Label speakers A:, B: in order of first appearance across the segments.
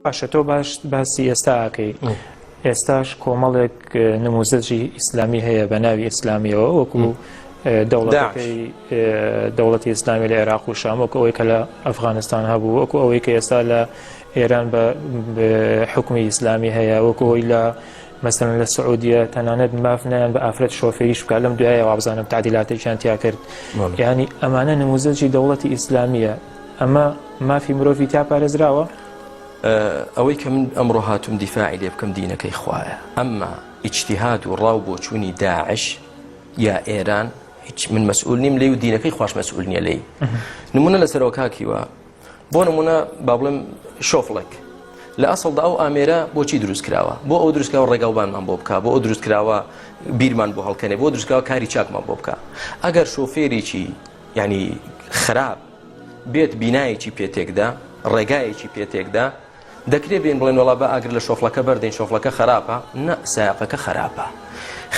A: باشە تۆ باش باسی ئێستا ئەکەی ئێستاش کۆمەڵێک نموزەجی ئیسلامی هەیە بە ناوی ئیسلامیەوە وەکو دەوڵەتەکەی دەوڵەتی ئیسلامی لە عێراق و شام وەکو ئەوەی کە لە ئەفغانستان هەبوو وەکو ئەوەی کە ئێستا لە ئێران بە حکومی ئیسلامی هەیە وەکو ئەوەی لە مەسەلەن لە سعودیە تەنانەت ماف نیان بە ئافرەت شۆفێریش بکات لەم دوایە وابزانم تعدیلاتێکیان تیا کرد یعنی ئەمانە نموزەجی دەوڵەتی ئیسلامیە ئەمە مافی مرۆڤی تیا پارێزراوە؟
B: ئەوەی کە من ئەمڕۆ هاتووم دیفاعی لێ بکەم دینەکەی خوایە ئەمما ئیجتیهاد و ڕاو بۆچوونی داعش یا ئێران هیچ من مەسئول نیم لێی و دینەکەی خواش مەسئول نییە لێی نمونە لەسەرەوە کاکیوە بۆ نمونە با بڵێم شۆفڵێک لە ئەسڵدا ئەو ئامێرە بۆچی دروست کراوە بۆ ئەو دروستکراوە ڕێگاوبانمان بۆ بکە بۆ ئەو دروست کراوە بیرمان بۆ هەڵکەنێ بۆ دروستکراوە کاری چاکمان بۆ بکە ئەگەر شۆفێرێکی ینی خراپ بێت بینایەکی پێ تێکدا، ڕێگایەکی پێ تێکدا، دەکرێ بێین بڵێن وەڵا با ئاگر لە شۆفڵەکە بەردەین شۆفڵەکە خەراپە، نا سایەقەکە خەراپە.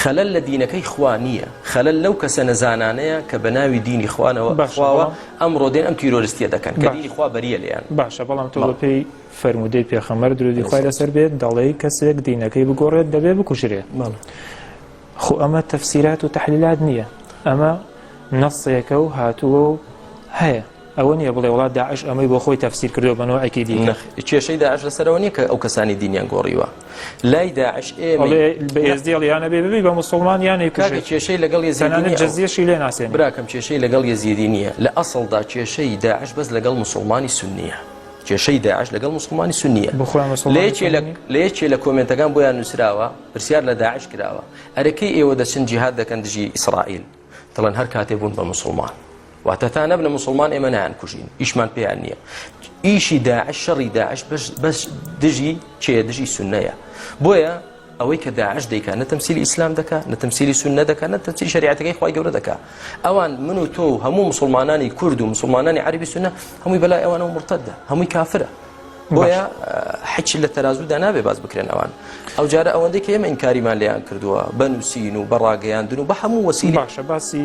B: خەلەل لە دینەکەی خوا نییە، خەلەل لەو کەسە نەزانانەیە کە بە ناوی دینی خوانەوە
A: باشە
B: خواوە
A: بەڵام
B: ئەمڕۆ دێن ئەم تیرۆرستیە دەکەن کە
A: باشە
B: دینی خوا بەریە لێیان.
A: باشە بەڵام تۆ
B: بەڵێ.
A: بەپێی فەرموودەی پێخەمبەر درودی
B: علیە
A: خوای
B: الصلوة
A: لەسەر بێت دەڵێی کەسێک دینەکەی بگۆڕێت دەبێ بکوژرێ.
B: بەڵێ.
A: خۆ ئەمە تەفسیرات و تەحلیلات نییە ئەمە نەسێکە و هاتووە و هەیە ئەوە نییە بڵێ وڵات داعش ئەمەی بۆ خۆی تەفسیر کردو بە نەوعێکی دیکە.
B: نەخ کێشەی داعش لەسەرەوە نییە کە ئەو کەسانی دینیان گۆڕیوە لای داعش ئێمەی
A: ئەڵێ بە ئێزدی ئەڵێ یان ئەبێ ببی بە موسڵمان یان
B: کاکە
A: ئەیکوژێت
B: کێشەی لەگەڵ یەزیدی
A: تەنانەت
B: نییە ئەو
A: جەزیەشی لێ ناسێنێ.
B: براکەم کێشەی لەگەڵ یەزیدی نییە لە ئەسڵدا کێشەی داعش بەس لەگەڵ موسڵمانی سوننیە کێشەی داعش لەگەڵ موسڵمانی سوننیە
A: بۆ خۆیان
B: لە
A: موسڵمانی
B: یەکێ لە
A: سوننی نین؟
B: لە یەکێ لە کۆمێنتەکان بۆیان نووسراوە پرسیار لە داعش کراوە ئەرێ کەی ئێوە دەچن جیهاد دەکەن دژی ئیسرائیل؟ دەڵێن هەر کاتێ بوون بە موسڵمان. واتە تا نەبنە موسڵمان ئێمە نایان کوژین، ئیشمان پێیان نییە. ئیشی داعش شەڕی داعش بەش بەس دژی کێ دژی سوننەیە. بۆیە ئەوەی کە داعش دەیکا نە تەمسیلی ئیسلام دەکا نە تەمسیلی سوننە دەکا نە تەمسیلی شەریعەتەکەی خوای گەورە دەکا. ئەوان من و تۆ و هەموو موسڵمانانی کورد و موسڵمانانی عەرەبی سوننە هەمووی بەلای ئەوانەوە مورتەدە، هەمووی کافرە. بۆیە حچ لە تەرازوودا نابێ باس بکرێن ئەوان ئەو جارە ئەوەندەی کە ئێمە ئینکاریمان لێیان کردووە بە نووسین و بە ڕاگەیاندن و بە هەموو وەسیلەیەک.
A: باشە باسی.